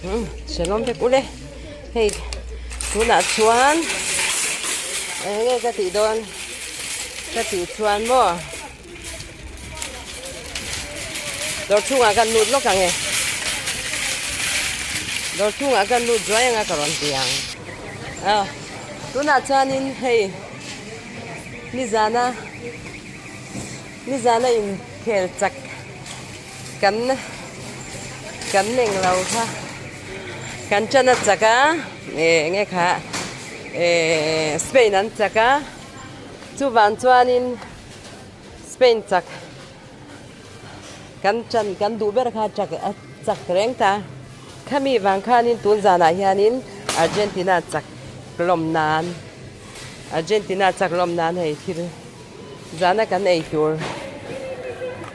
Umm shalom vek ule hei tunah chuan eng nge ka tih dawn ka tih chuan maw dawr chhungah kan lut lawk ang e dawr chhungah kan lut zuai anga ka rawn ti ang a tunah chuanin hei nizana nizana inkhel chak Kan kan eng lo kha kan ṭan a chak a eh enge kha eh Spain an chak a chuvang chuanin Spain chak kan ṭan kan duh ber kha chak a chak reng ta khami vang khanin tun zanah hianin Argentina chak lawm nan Argentina chak lawm nan hei thil. Zana kan ei tur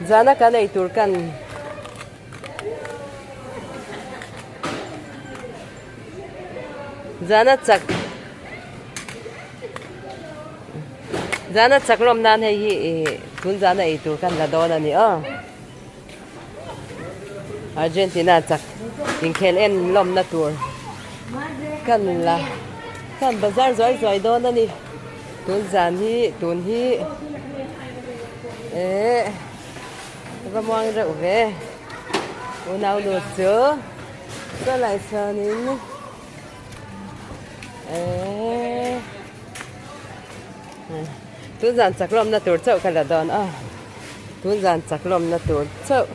zana kan ei tur kan zana chak zana chak lawm nan hei hi ih tun zana ei tur kan la dawn a ni aw Argentina chak inkhel en lawmna tur kan la kan bazar zuai zuai dawn a ni. Tun zan hi tun hi eh va muang reuh ve unau nu chu chualai chuanin eh tun zan chak lawmna tur chauh ka la dawn a tun zan chak lawmna tur chauh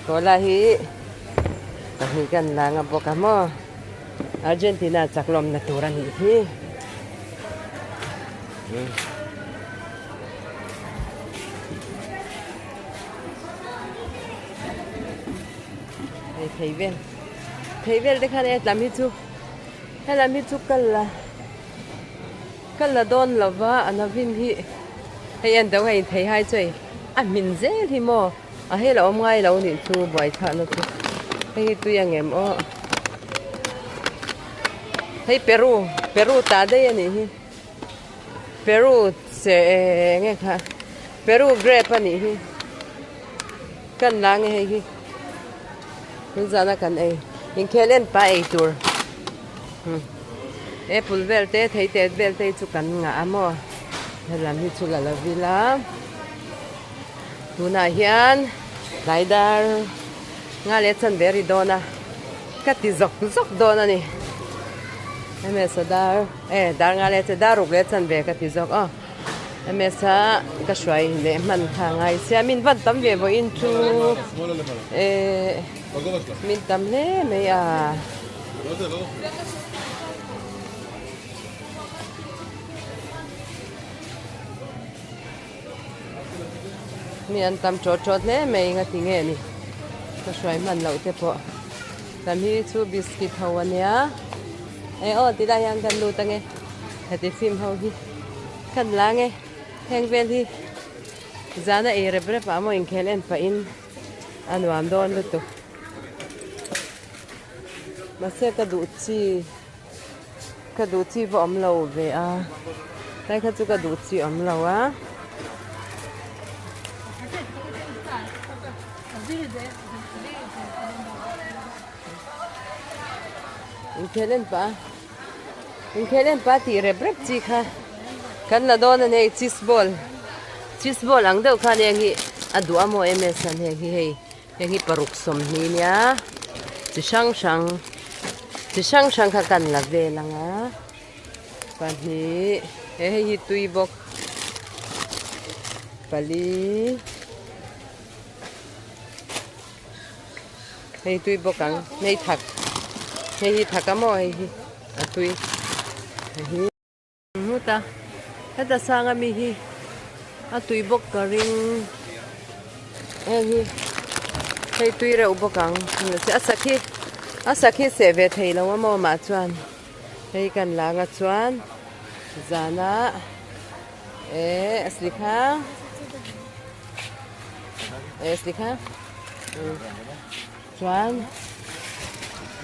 cola hi pahnih kan lang a bawk a maw. Argentina chak lawmna tur a nih hi. Hei thei vel thei vel te khan hetlam hi chu helam hi chu kal la kal la dawn lova a navin hi hei en deuh hei thei hai chu hei a hmin zel hi maw. A hel a awm ngai lo nih chu buai chhahna chu hei hi tui ang em aw hei peru peru tah daih a nih hi peru che eng nge kha peru grape a nih hi kan la nge hei hi tun zana kan ei inkhel en pah ei tur apple vel te thei te vel te hi chu kan ngah a maw helam hi chu la lo vil a. Tunah hian tlai dar nga leh chan ve a ri dawn a, ka ti zawk zawk dawn a ni. Ms a dar eh dar nga leh chan dar ruk leh chan ve ka ti zawk aw. Ms a ka hruai leh hman kha ngai sia min van tam ve vawiin chu eh min tam hle mai a. Mi an tam tawt tawt hle mai nga ti nge ni ka hruai hman loh te pawh tam hi chu biscuit ho a nia e aw ti lai hian kan lut ange heti film ho hi kan la ange heng vel hi zana ei rep rep ah maw inkhel en pah in a nuam dawn lutuk mahse ka duh chi. Ka duh chi va awm lo ve a, tlai kha chu ka duh chi awm lo a. Inkhel en pah a, inkhel en pah a tih rep rep chi kha kan la dawn a ni hei cheese ball, cheese ball ang deuh khan heng hi a duh a maw em em chuan heng hi hei. Heng hi paruk sawmhnih nia chi hrang hrang chi hrang hrang kha kan la vel ang a pahnih he hei hi tui bawk pali hei tui bawk ang hei thak hei hi thak a maw hei hi a tui hei hi. Hmuta heta sanga mi hi a tui bawk ka ring heng hi hei tui reuh bawk ang a sakhi a sakhi seh ve thei lo a maw mah chuan hei kan lang a chuan zana eh a sli kha eh sli kha Chuan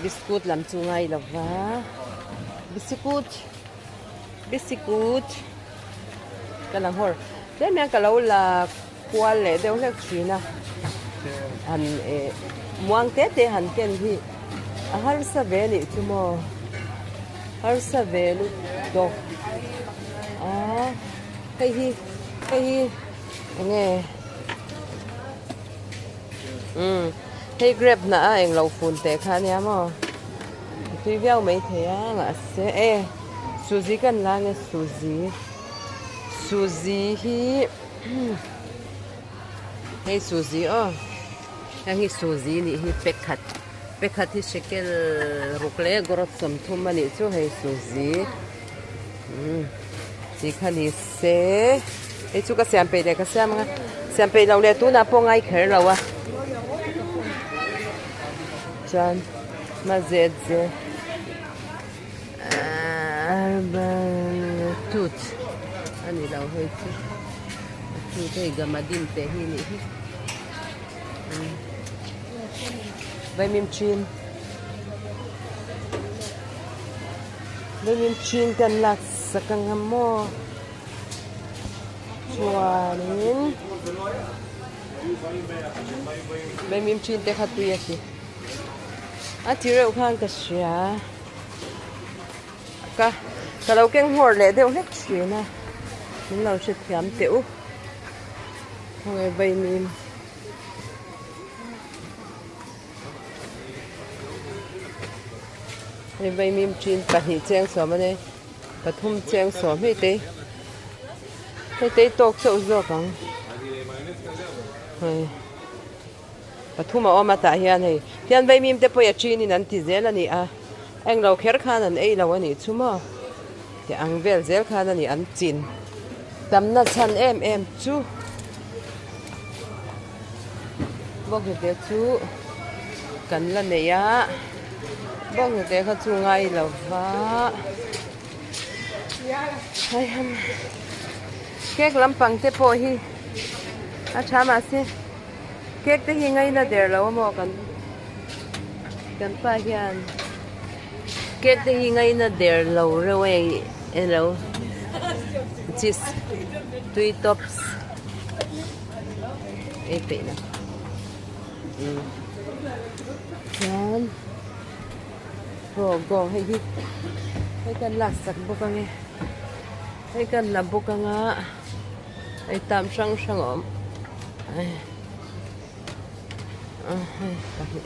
biskut lam chu ngai lo va bisikut bisikut ka la nghawr tlem hian ka lo la kual leh deuh hlek thin a han eh muang te te han ken hi. A harsa ve nih chu maw? Harsa ve lutuk. Aaa hei hi hei hi eng nge umm hei grape hnah a englo fun teh kha ania maw? A tui viau maithei a mahse e suzi kan la nge suzi suzi hi hei suzi aw heng hi suzi nih hi pekhat pekhat hi shekel ruk leh gawrawt 30 a nih chu hei suzi umm tih kha ni se hei chu ka siam peih leh ka siam ang a siam peih loh leh tunah pawh ngai kher lo a chuan mazet ze tut a ni lo hei chu tut hei gamadin te hi nih hi vaimim chin vaimim chin kan lak sak ang a maw chuanin vaimim chin te kha tui a ti a ti reuh khan ka hria. Ka ka lo keng hawr leh deuh hlek thin a, min lo hrethiam teh u. Khawnge vaimim. Hei vaimim chin pahnih cheng sawm a nei, pathum cheng sawm hei te hei te tawk chauh zawk ang hei. Pathum a awm a tah hian hei tian vaimim te pawh a ṭin in an ti zel a ni a, englo kher khan an ei lo a nih chu maw tih ang vel zel khan a ni an chin tamna chhan em em chu bawnghnute chu kan la nei a bawnghnute kha chu ngai lo va cake lampang te pawh hi a tha mahse. Cake te hi ngaina der lo a maw kan kan pa hian cake te hi ngaina der lo reuh a eng elo cheese tui tops ei peih na umm chuan go hei hi hei kan lak sak bawk ange hei kan la bawk anga. Hei tam hrang hrang a awm hei pahnih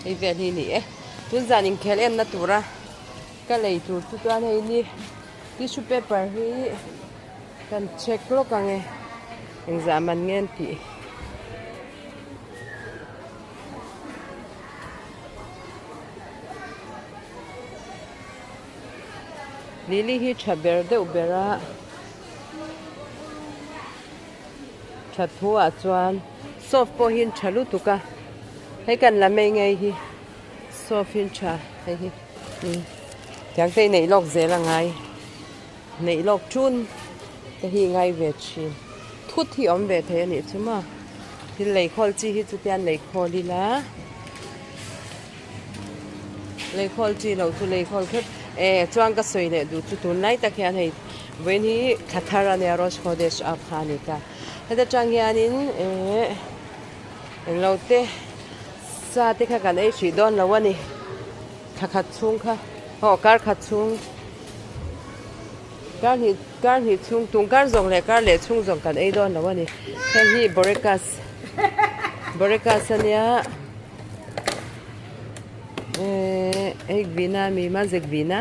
hei vel hi a ni e tun zan inkhel enna tura ka lei tur chu chuan hei ni tissue paper hi kan check lawk ang e engzah man nge an tih. Lily hi tha ber deuh ber a tha thu ah chuan soft pawh hi an tha lutuk a hei kan la mai ngei hi soft hi an tha hei hi umm tiang te hi neih lawk zel a ngai. Neih lawk tun te hi ngai ve thin. Thut hi awm ve thei a nih chu maw. Thil lei khawl chi hi chutian lei khawl ila. Lei khawl chi lo chu lei khawl kher e chuan ka sawi leh duh chu tunlai tak hian hei vawiin hi thla thar a nia Rosh Chodesh Av kha a ni ta. Heta tang hianin eh englo te sa te kha kan ei hrih dawn lo a ni. Thla khat chhung kha aw kar khat chhung. Kar hnih kar hnih chhung tung kar zawng leh kar leh chhung zawng kan ei dawn lo a ni heng hi borekas borekas ania ehh hei vina ami mazek vina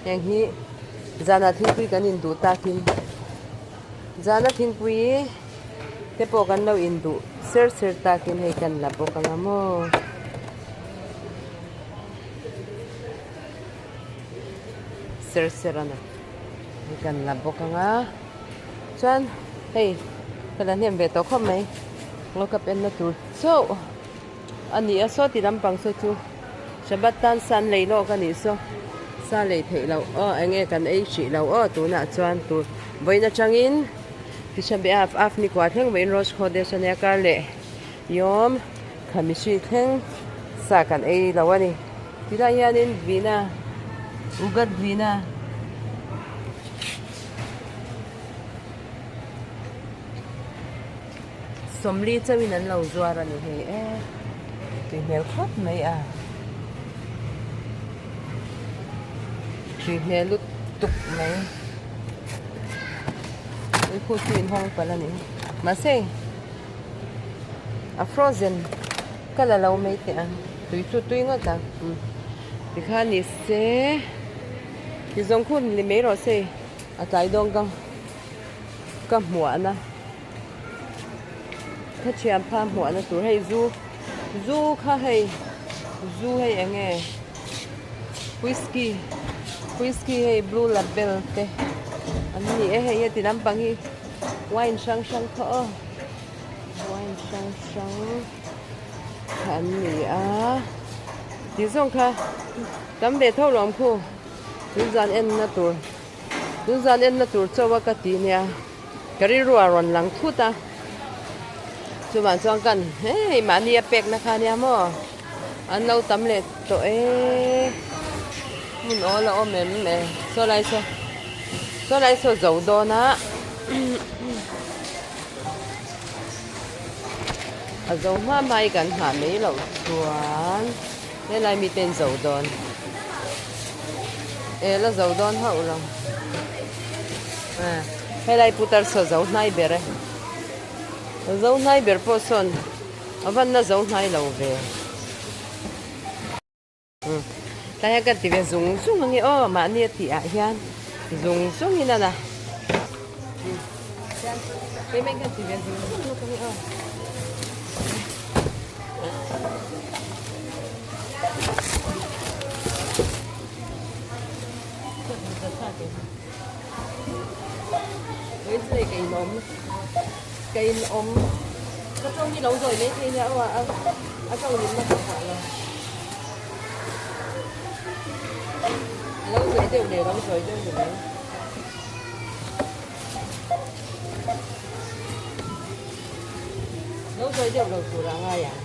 heng hi zana thingpui kan induh takin zana thingpui. Te pawh kan lo induh ser ser takin hei kan la bawk ang a maw. Ser ser a na hei kan la bawk ang a chuan hei ka la hnem ve tawh khawp mai ngaw ka penna tur chauh a ni a saw ti lampang saw chu Shabbat tan san lei lawk a nih saw sa lei theih loh aw eng nge kan ei hrih loh aw tunah chuan tur vawiin atangin. Tisha B'Av Av ni kua thleng vawiin Rosh Chodesh a nia kar leh Yom Khamishi thleng sa kan ei lo a ni. Tilai hianin vina ugat vina 40 chauhin an lo zuar a ni hei e tui hmel khawp mai a tui hmel lutuk mai khu chu inhawng palh a ni mahse a frozen ka la lo mai teh ang tui chu tui ngawt ang tikhan ni se ti zawng khun ni mai rawh se a tlai dawn ka ka hmuahna ka thian pha hmuahna tur hei zu zu kha hei zu hei eng nge whisky whisky hei blue label te an ni e hei heti lampang hi wine hrang hrang kha aw wine hrang hrang kha an ni a tih zawng kha tam ve tho lawm khu tun zan enna tur tun zan enna tur chauh a ka ti nia ka rilru a rawn lang thut a chuvang chuan kan hei mahni a pekna kha nia maw an lo tam leh tawh e hmun awl a awm em e saw lai saw saw lai saw zo dawn a a zo hma hma hi kan nghah mai loh chuan helai mite an zo dawn e la zo dawn hauh lo helai putar saw zo hnai ber e zo hnai ber pawh sawn a van la zo hnai lo ve. Tlai hian kan ti ve zung zung ang i aw mahni a tih ah hian zung zung in a la keimah in kan ti ve zung zung bawk ang i aw. Ka in awm ka in awm ka tawng hi lo zawi mai thei nia aw a a tawng lim na ka hah lo a lo zawi deuh leh lo zawi deuh ni mai lo zawi deuh lo tur a ngai ang.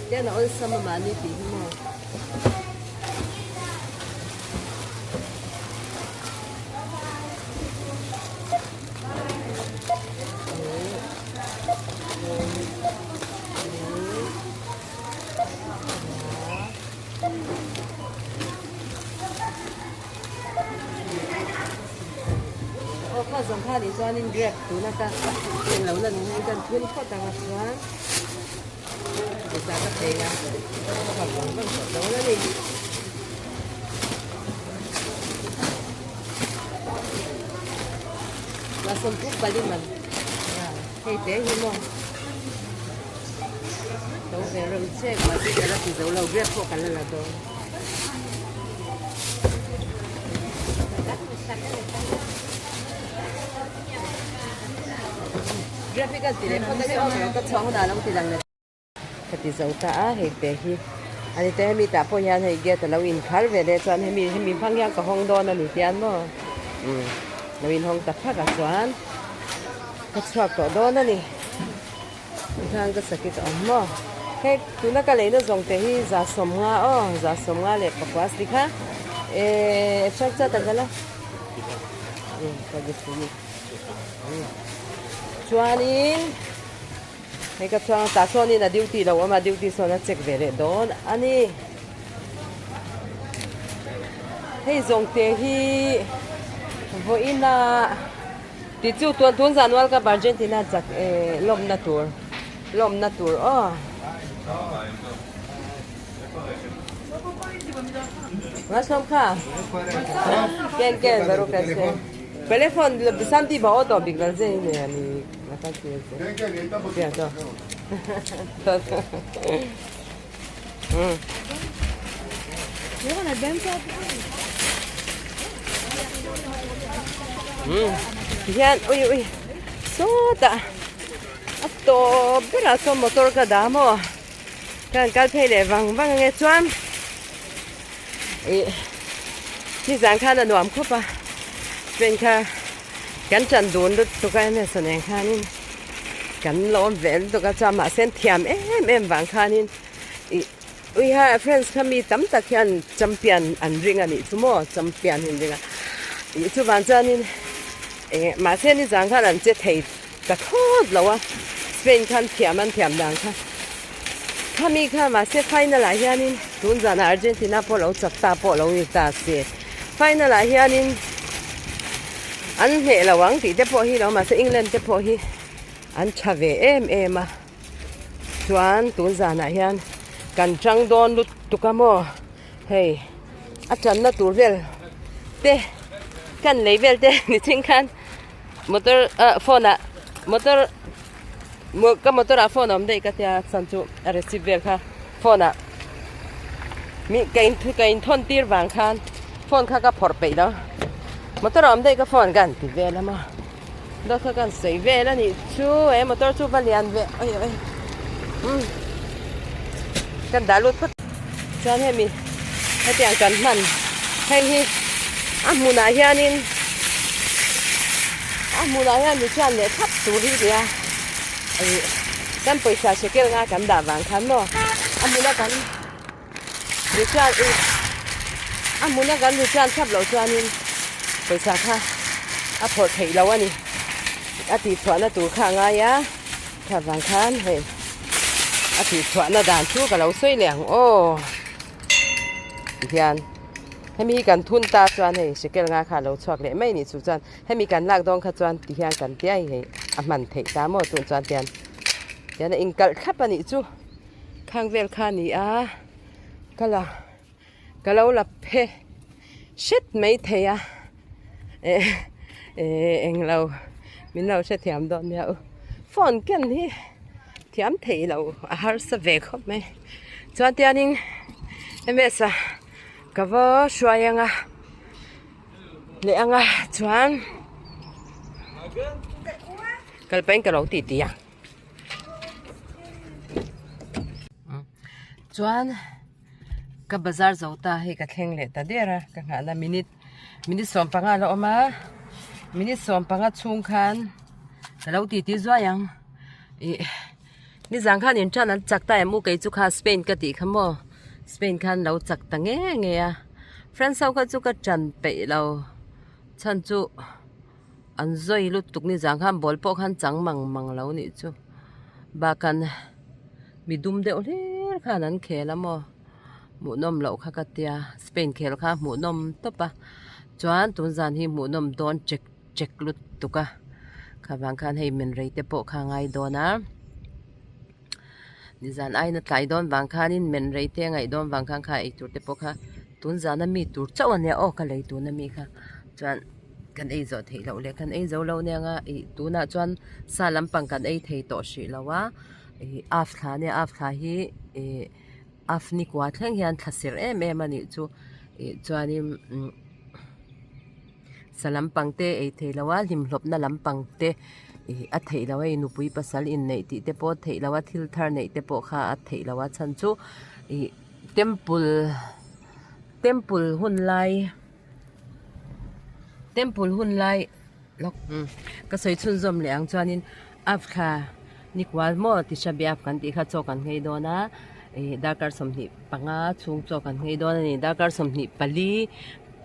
Tian a awlsam a mahni tih hi maw. Aw kha zawng kha nih chuanin grape tuna ka eng lo la nung hi kan thil phawt ang a chuan pawisa ka pe a ka ha vang vang tawh dawn a ni. La sawmthum pali man hei te hi maw to ve reuh chek mahse ka la ti zo lo grape pawh ka la la dawn. Ka ti zo ta a hei te hi ani te hemi tah pawh hian hei gate a lo inkhar ve leh chuan hemi hemi hmang hian ka hawng dawn a ni tian maw umm lo inhawng ta phak a chuan ka chhuak tawh dawn a ni. Tikhan ka sakit a awm maw? Hei tuna ka leina zawng te hi 150 aw, 150 leh pakua si kha eh extract chat ang kala. Um ka gi Chuanin hei ka chuang tah sawn in a duty lo awm a, duty sawn a check ve leh dawn a ni. Hei zawng te hi vawiin a. Ti chu tuan tun zan World Cup Argentina chak eh lawmna tur lawmna tur aw. Ngasawm kha ken ken baru kasi telefon samti ba auto big dal je ne ani mata ki je ya to Tihian ui ui sawtah a tawp berah sawn motor ka dah maw ka han kal phei leh vang vang ange chuan ih nizan khan a nuam khawp a train kha kan chan dun lutuk a emerson eng khanin. Kan lawm ve lutuk a chuan mahse an thiam em em vang khanin ih uiha France kha mi tam tak hian champion an ring a nih chu maw champion hi an ring a ih chuvang chuanin eng mahse nizan khan an che thei ta thlawt lo a Spain khan thiam an thiam dan kha khami kha mahse final ah hianin tun zanah Argentina pawh lo chak ta pawh lo ni ta se final ah hianin an hneh lo ang tih te pawh hi lo mahse England te pawh hi an tha ve em em a chuan tun zanah hian kan tang dawn lutuk a maw hei a tanna tur vel te kan lei vel te ni ching khan motor ah phone ah motor ka motor ah phone a awm daih ka tia chhan chu a receipt vel kha phone ah mi ka in ka in thawn tir vang khan phone kha ka phawrh peih lo motor a awm daih ka phone ka han ti vel a maw dawt kha ka han sawi vel a nih chu he motor chu va lian ve oi oi umm kan dah lut phawt chuan hemi hetiang kan hman hei hi a hmunah hianin a hmunah hian mi chuan leh thlap tur hi nia ih kan pawisa shekel nga kan dah vang khan maw a hmuna kan mi chuan ih a hmuna kan mi chuan thlap loh chuanin pawisa kha a phawrh theih loh a ni a tihchhuahna tur kha a ngai a. Thla vang khan hei a tih chhuahna dan chu ka lo sawi leh ang aw tihian hemi hi kan thun ta chuan hei shekel nga kha a lo chhuak leh mai a nih chu chuan hemi kan lak dawn kha chuan tihian kan tia hei a hman theih ta maw tun chuan tihian tihian a inkalh thlap a nih chu khang vel kha a ni a ka la ka lo la phe hret mai thei a eh eh englo min lo hrethiam dawn nia u phone ken hi thiam theih lo a harsa ve khawp mai chuan tianin ms a ka va hruai ang a leh ang a chuan kal pahin ka lo tih tih a chuan. Ka bazar zo ta hei ka thleng leh ta der a ka nghahna minute minute 15 la awm a minute 15 chhung khan ka lo titi zuai ang ih nizan khan in tan an chak ta em u kei chu kha Spain ka tih kha maw Spain khan lo chak ta nge nge a France ho kha chu ka tan peih lo chhan chu an zawi lutuk nizan khan ball pawh khan chang mang mang lo nih chu bakah. Mi dum deuh hlir khan an khel a maw hmuhnawm loh kha ka tia Spain khel kha hmuhnawm tawp a chuan tun zan hi hmuhnawm dawn chek chek lutuk a kha vang khan hei men rei te pawh kha a ngai dawn a nizan aina tlai dawn vang khanin men rei te a ngaih dawn vang khan kha eitur te pawh kha tun zana mi tur chauh a nia aw ka lei tuna mi kha chuan. Kan ei zawh theih loh leh kan ei zo lo nia nga ih tunah chuan sa lampang kan ei thei tawh hrih lo a ih af thla nia af thla hi ih af nikua thleng hian thla serh em em a nih chu ih chuanin umm sa lampang te ei thei lo a hlimhlawpna lampang te ih a theih loh a hei nupui pasal inneih tih te pawh a theih loh a thil thar neih te pawh kha a theih loh a chhan chu ih temple temple hun lai. Temple hun lai lawk ka sawi chhunzawm leh ang chuanin av thla ni kual maw tisha biaf kan tih kha chaw kan nghei dawn a ih darkar 25 chhung chaw kan nghei dawn a ni darkar 24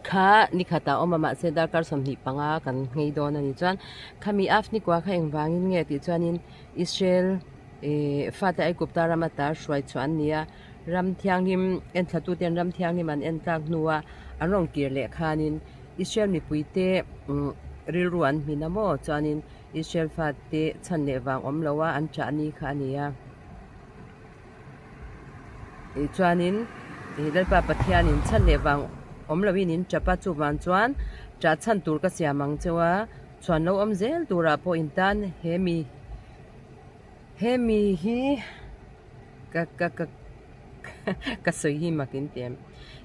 kha ni khatah a awm a mahse darkar 25 kan nghei dawn a ni chuan khami av ni kua kha engvangin nge tih chuanin Israel ih fate Aigupta rama tar hruai chhuah an ni a. Ram thianghlim enthlatuten ram thianghlim an en tlak hnua an rawn kir leh khanin Israel mipuite rilru an hmin a maw? Chuanin Israel fate chhan leh vang awm loa an chah ni kha a ni a. Chuanin Lalpa Pathianin chhan leh vang awm loin in chap a, chuvang chuan chah chhan tur ka siam ang cheu a, chhuan lo awm zel turah pawh in tan he mi he mi hi Ka ka ka ka sawi hi mak in ti em.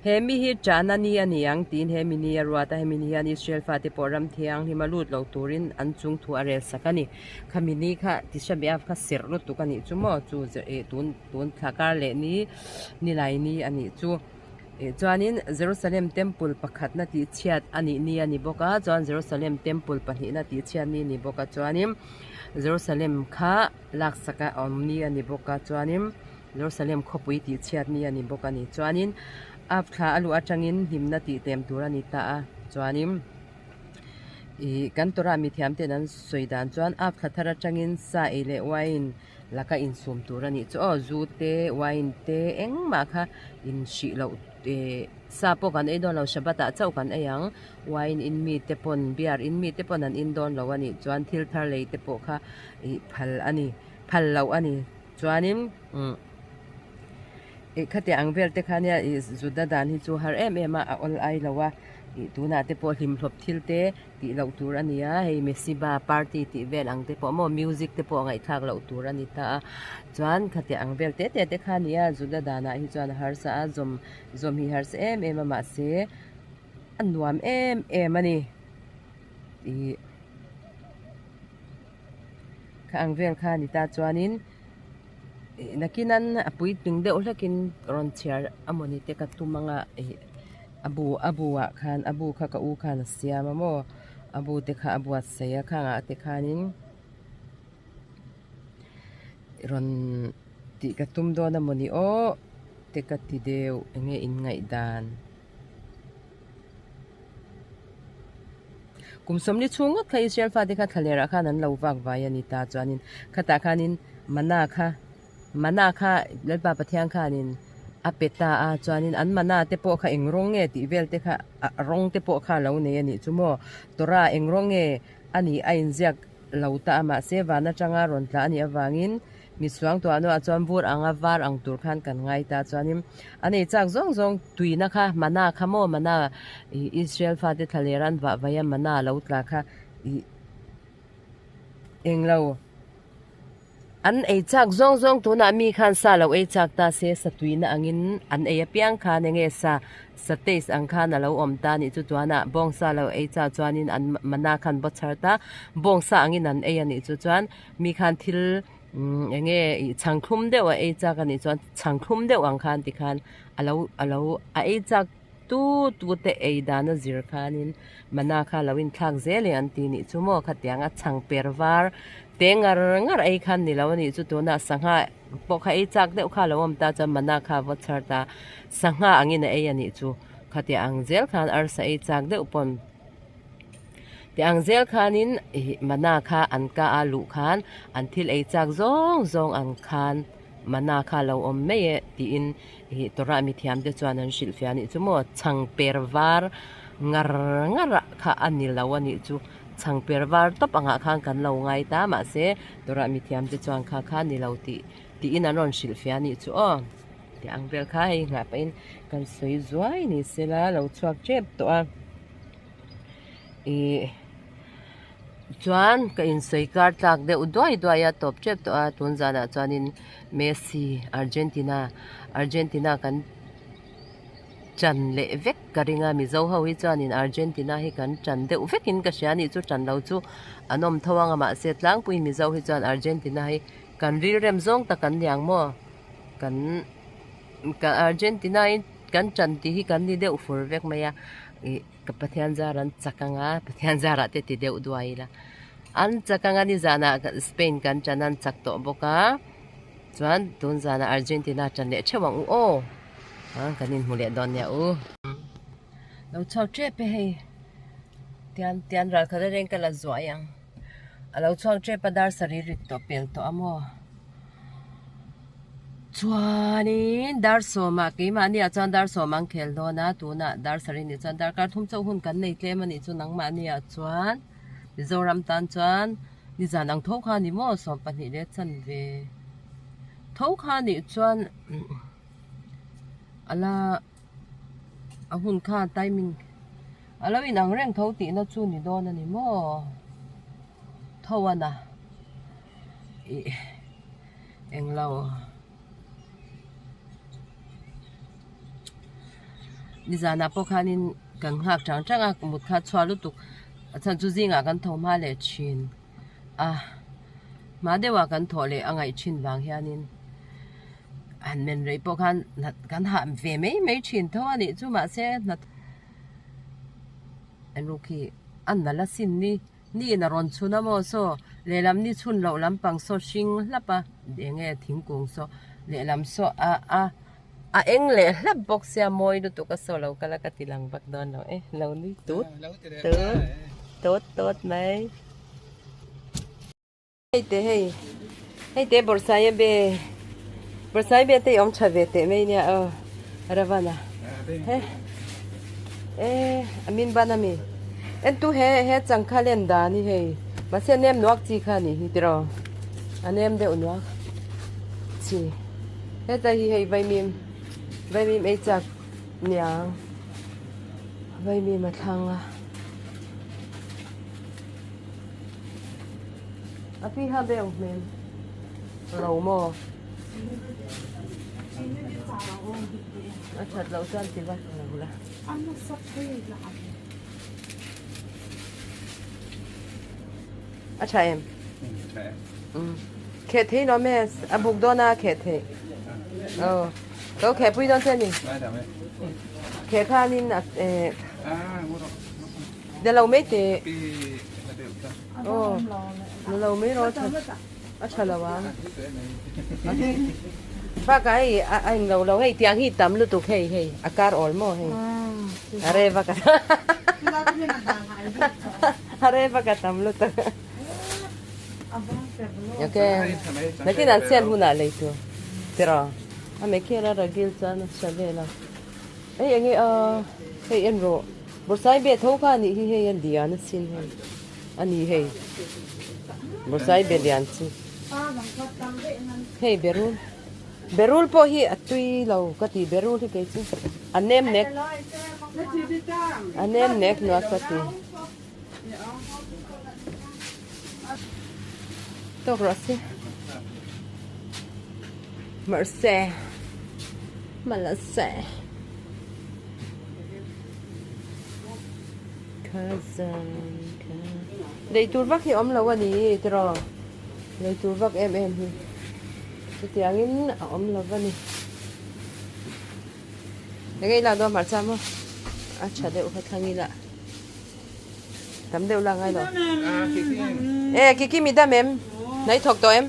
He mi hi chahna ni a ni ang tiin he mi ni a ruat a, hemi ni hian Israel fate pawh ram thianghlim a lut lo turin an chung thu a rel sak a ni. Khami ni kha Tisha B'Av kha serh lutuk a nih chu maw chu ih tun tun thla kar leh ni nilai ni a nih chu. Ih chuanin Jerusalem temple pakhatna tihchhiat a nih ni a ni bawk a, chuan Jerusalem temple pahnihna tihchhiat ni a ni bawk a chuanin. Jerusalem kha laksak a awm ni a ni bawk a chuanin Jerusalem khawpui tih chhiat ni a ni bawk a ni. Chuanin Av thla a luh atangin hlimna tih tem tur a ni ta a chuanin ih kan Torah mithiam ten an sawi dan chuan Av thla thar atangin sa ei leh wine laka insum tur a nih chu aw zu te wine te engmah kha inhrih loh eh sa pawh kan ei dawn lo Shabbat ah chauh kan ei ang wine in mi te pawn beer in mi te pawn an in dawn lo a nih chuan thil thar lei te pawh kha ih phal a ni phal loh a ni chuanin umm ih khatiang ang vel te kha nia ih Juda dan hi chu har em em a a awl ai lo a ih tunah te pawh hlimhlawp thil te. Tih loh tur a ni a, hei Mesiba party tih vel ang te pawh maw music te pawh ngaihthlak loh tur a ni ta a, chuan khatiang ang vel te te te kha a ni a, Juda danah hi chuan a harsa a, zawm zawm hi harsa em em a mahse a nuam em em a ni ih kha ang vel kha a ni ta chuanin ih nakin a puitling deuh hlekin rawn chhiar amawni te ka tum ang a ih. A bu a bu ah khan a bu kha ka u khan a siam a maw a bu te kha a buatsaih a khangah te khanin rawn tih ka tum dawn a mawni aw te ka ti deuh eng nge in ngaih dan kum sawmli chhung ngawt kha Israel fate kha thla lerah khan an lo vak vai a ni ta chuanin khatah khanin mana kha. Mana kha Lalpa Pathian khanin a pe ta a, chuanin an mana te pawh kha eng rawng nge tih vel te kha a rawng te pawh kha a lo nei a nih chu maw. Torah eng rawng nge a nih a inziak lo ta a, mahse van atanga rawn tla a nih avangin mi suangtuah hnuah chuan vur anga var ang tur khan kan ngai ta. Chuanin an ei chak zawng zawng tuina kha mana kha maw mana ih Israel fate thlaler an vah vaia mana lo tla kha ih englo. An ei chak zawng zawng tunah mi khan sa lo ei chak ta se sa tuina angin an ei apiang khan enge sa sa taste ang khan a lo awm ta anih chu chuanah bawngsa lo ei chak chuanin an mana khan baw chhar ta bawngsa angin an ei anih chu chuan mi khan thil umm enge ih chhangthlum deuh a ei chak anih chuan chhangthlum deuh ang khan tikhan a lo a lo a ei chak Tu tu te ei dan a zir khanin mana kha lo inthlak zel e an ti nih chu maw khatiang a chhang per var te ngar ngar ei khan ni lo a nih chu tunah sangha pawh kha ei chak deuh kha a lo awm ta chuan mana kha a vaw chhar ta sangha angin a ei a nih chu khatiang ang zel khan arsa ei chak deuh pawn ti ang zel khanin ih mana kha an ka a luh khan an thil ei chak zawng zawng ang khan mana kha a lo awm mai e tiin. Ih Torah mithiam te chuan an hrilh fiah anih chu maw chhang per var ngar ngar ah kha a ni lo anih chu chhang per var tawp angah khan kan lo ngai ta mahse Torah mithiam te chuan kha kha a ni lo tih tiin an rawn hrilh fiah anih chu aw tih ang vel kha hei nghah pahin kan sawi zuai ni sela lo chhuak tep tawh a ih. Chuan ka insawi kar tlak deuh duai duai a tawp tep tawh a tun zanah chuanin Messi Argentina Argentina kan tan leh vek ka ring a Mizo ho hi chuanin Argentina hi kan tan deuh vekin ka hria a nih chu tan lo chu an awm tho ang a mahse tlangpuiin Mizo hi chuan Argentina hi kan rilrem zawng tak an ni ang maw kan Argentina hi kan tan tih hi kan ni deuh fur vek mai a ih. Ka Pathian zar an chak ang a, Pathian zarah te ti deuh duai ila. An chak ang a ni zanah Spain kan tan an chak tawh bawk a, chuan tun zanah Argentina tan leh theuh ang u aw. A kan inhmu leh dawn nia u. Lo chhuak tep e hei, tian tian ral khat a reng ka la zuai ang. A lo chhuak tep a dar sarih rit tawh pel tawh a maw. Chuanin dar sawmah keimahni ah chuan dar sawm an khel dawn a tunah dar sarih nih chuan darkar thum chauh hun kan nei tlem a nih chu nangmahni ah chuan Mizoram tan chuan nizan ang tho kha a ni maw 12 leh chanve tho kha a nih chuan a la a hun kha timing a lo inang reng tho tihna chu ni dawn a ni maw tho a na. Ih englo nizanah pawh khanin kan nghak chang chang a mut kha a chhuah lutuk a chhan chu zingah kan tho hma leh thin a hma deuhah kan thawh leh a ngaih thin vang hianin han men rei pawh khan kan hah ve mai mai thin tho a nih chu mahse hna englo khi a nalh asin ni. Ni in a rawn chhun a maw saw. Lehlam ni chhun loh lampang saw hring hlap a eng nge thingkung saw lehlam saw a a a eng leh hlap bawk sia mawi lutuk a saw lo kal a ka ti lang vak dawn lo e lo nui tut tut tut tut mai. Hei te hei hei te bawrhsai be bawrhsai be te i awm tha ve teh mai nia aw Ravana he e a min ban ami entu he he changkha len dan hi hei mahse a nem nuak chi kha anih hi tiraw a nem deuh nuak chi heta hi hei vaimim vaimim ei chak niang vaimim a thlang a. A pi ha beu hmel lo maw? A that loh chuan ti vak lo la. A tha em? Kheh thei lo me a buk dawn a kheh thei. Aw. Ko kheh pui dawn che ni. Kheh khanin a eh. De lo mai teh. Aw de lo mai rawh a tha lo ang. Bakah hei a eng lo lo hei tiang hi tam lutuk hei hei a kar awl maw hei a re vak a a re vak a tam lutuk. Ok nakin an sale hunah lei tur tiraw a mekhian a ragil chuan a hre vel a. Hei enge a hei en rawh bawrhsai be tho kha anih hi hei a lian asin hei a ni hei bawrhsai be lian chu hei berul berul pawh hi a tui lo ka ti berul hi kei chu a nem nek a nem nek nuah ka ti tawk rawh se mahse malase lei tur vak hi awm lo a ni tiraw lei tur vak em em hi chutiangin a awm lo a ni enge i lak dawn hmarcha maw a tha deuh kha thlang ila. Tam deuh la ngai lo. E kiki mi dam em? Nai thawk tawh em?